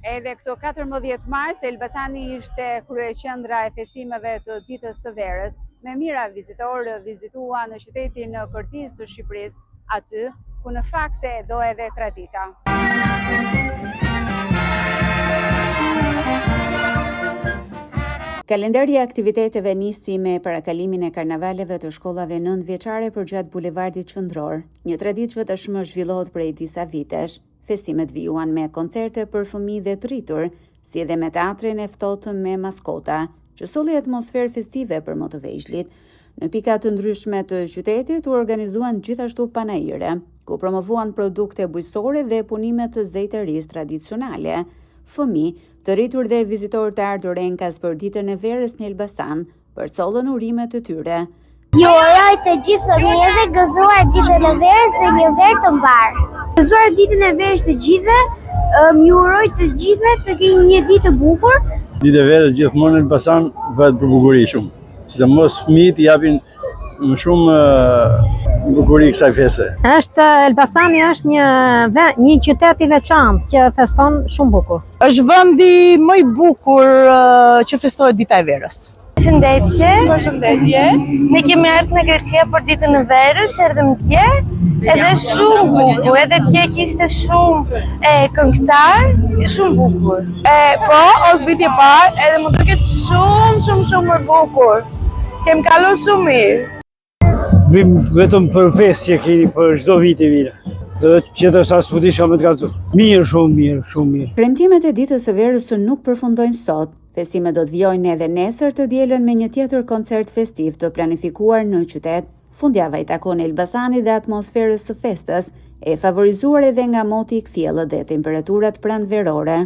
Edhe këtë 14 mars, Elbasani ishte kryeqendra e festimeve të ditës së verës. Me mijëra vizitorë vizituan në qytetin Kërdiz të Shqipërisë, aty ku në fakt e do edhe tradita. Kalendari i aktiviteteve nisi me parakalimin e karnavaleve të shkollave nëntëvjeçare përgjatë bulevardit qendror, një traditë që tashmë zhvillohet prej disa vitesh. Festimet vijuan me koncerte për fëmijë dhe të rritur, si edhe me teatrin e ftohtë me maskota, që solli atmosferë festive për më të vegjlit. Në pika të ndryshme të qytetit u organizuan gjithashtu panaire, ku promovuan produkte bujqësore dhe punime të zejtarisë tradicionale. Fëmijë, të rritur dhe vizitorë të ardhur enkas për ditën e verës në Elbasan, përcollën urimet e tyre. Ju uroj të gjithë fëmijëve gëzuar ditën e verës dhe një verë të mbarë. Gëzuar ditën e verës të gjithëve, ju uroj të gjithëve të keni një ditë të bukur. Ditë e verës gjithmonë në Elbasan bëhet për bukuri shumë. Sidomos fëmijët i japin më shumë bukuri kësaj feste. Është Elbasani është një një qytet i veçantë që feston shumë bukur. Është vendi më i bukur që festohet dita e verës. Përshëndetje. Përshëndetje. Ne kemi ardhur nga Greqia për ditën e verës, erdhëm dje, edhe shumë bukur, edhe dje kishte shumë e këngëtar, shumë bukur. E, po, është viti i parë, edhe më duket shumë, shumë, shumë e bukur. Kem kalu shumë mirë. Vim vetëm për festë që keni për çdo vit e vire. Dhe tjetër sa s'po di çka me të kallzu. Mirë, shumë mirë, shumë mirë. Premtimet e ditës së verës nuk përfundojnë sot. Festimet do të vijojnë edhe nesër të dielën me një tjetër koncert festiv të planifikuar në qytet. Fundjava i takon Elbasanit dhe atmosferës së festës, e favorizuar edhe nga moti i kthjellët dhe temperaturat pranverore.